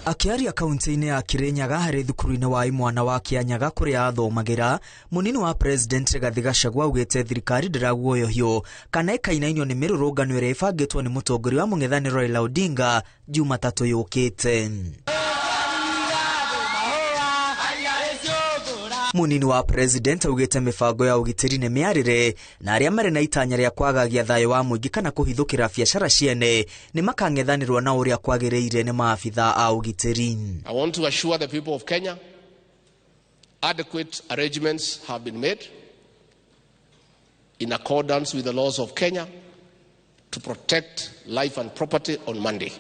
Akĩaria kaunti-inĩ ya Kirinyaga harĩ thukuru-inĩ wa imwana wa Kianyaga kũrĩa athomagĩra, mũnini wa President Rigathi Gachagua augĩte thirikari ndĩraguoyohio kana ĩkainainio nĩ mĩrũrũngano ĩrĩa ĩbangĩtwo nĩ mũtongoria wa mũng'ethanĩro Raila Odinga Jumatatũ yũkĩte. Munini wa President augĩte mĩbango ya ũgitĩri nĩ mĩarĩre na arĩa marĩ na itanya rĩa kwagagia thayũ wa mũingĩ kana kũhithũkĩra biacara ciene nĩ makang'ethanĩrwo na ũrĩa kwagĩrĩire nĩ maabitha a ũgitĩri. I want to assure the people of Kenya adequate arrangements have been made in accordance with the laws of Kenya to protect life and property on Monday.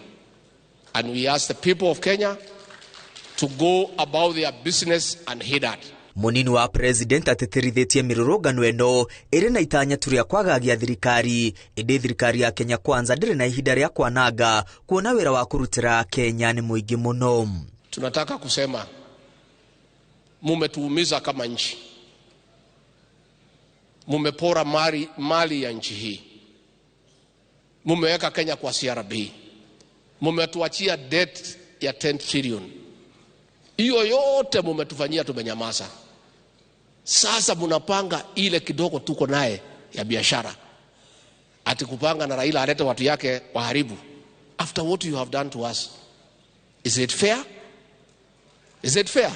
And we ask the people of Kenya to go about their business unhindered. Munini wa President atĩtĩrithĩtie mĩrũrũngano ĩno ĩrĩ na itanya tu rĩa kwagagia thirikari, ĩndĩ thirikari ya Kenya Kwanza ndĩrĩ na ihinda rĩa kwananga kuona wĩra wa kũrutĩra Kenya nĩ mũingĩ mũno. Tunataka kusema mumetuumiza kama nchi, mumepora mali ya nchi hii, mumeweka Kenya kwa CRB, mumetuachia debt ya 10 trillion. Hiyo yote mumetufanyia, tumenyamaza. Sasa munapanga ile kidogo tuko naye ya biashara, ati kupanga na Raila alete watu yake waharibu. After what you have done to us, is it fair? Is it fair?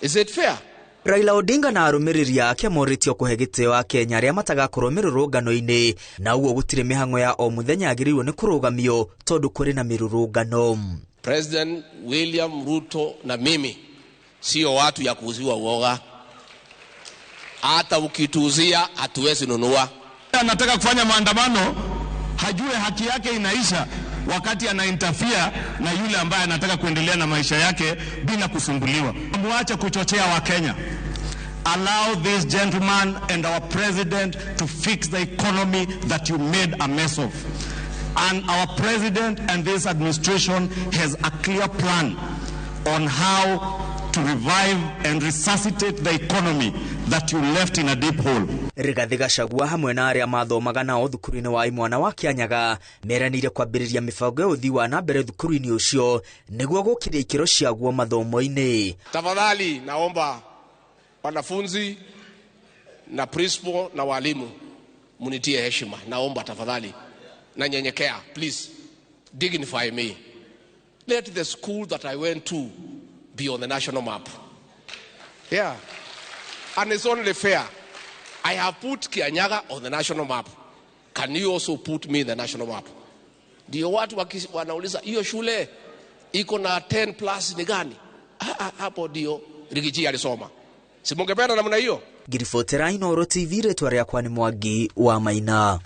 Is it fair? Raila Odinga na arũmĩrĩri ake morĩtio kũhe gĩtĩo Akenya arĩa matagakorwo mĩrũrũngano-inĩ, na ũguo gũtirĩ mĩhang'o ya o mũthenya yagĩrĩirwo nĩ kũrũgamio tondũ kũrĩ na mĩrũrũngano. President William Ruto na mimi sio watu ya kuuziwa uoga. Hata ukituuzia hatuwezi nunua. Anataka kufanya maandamano, hajue haki yake inaisha wakati ana interfere na yule ambaye anataka kuendelea na maisha yake bila kusumbuliwa. Muache kuchochea Wakenya. Allow this gentleman and our president to fix the economy that you made a mess of. And our president and this administration has a clear plan on how to revive and resuscitate the economy that you left in a deep hole. Rigathi Gachagua hamwe na arĩa mathomaga nao thukuru-inĩ wa imwana wa Kianyaga meranĩire kwambĩrĩria mĩbango ya ũthii wa na mbere thukuru-inĩ ũcio nĩguo gũkiria ikĩro ciaguo mathomo-inĩ. Tafadhali naomba wanafunzi na principal na walimu munitie heshima, naomba tafadhali, nanyenyekea, please dignify me. Let the school that I went to be on the national map. Yeah. And it's only fair. I have put Kianyaga on the national map. Can you also put me in the national map? Ndio watu wanauliza hiyo shule iko na 10 plus ni gani? Hapo ndio Riggy G alisoma. Si mungependa namna hiyo? Ngiribotera Inooro TV, rĩtwa rĩakwa nĩ Mwangi wa Maina.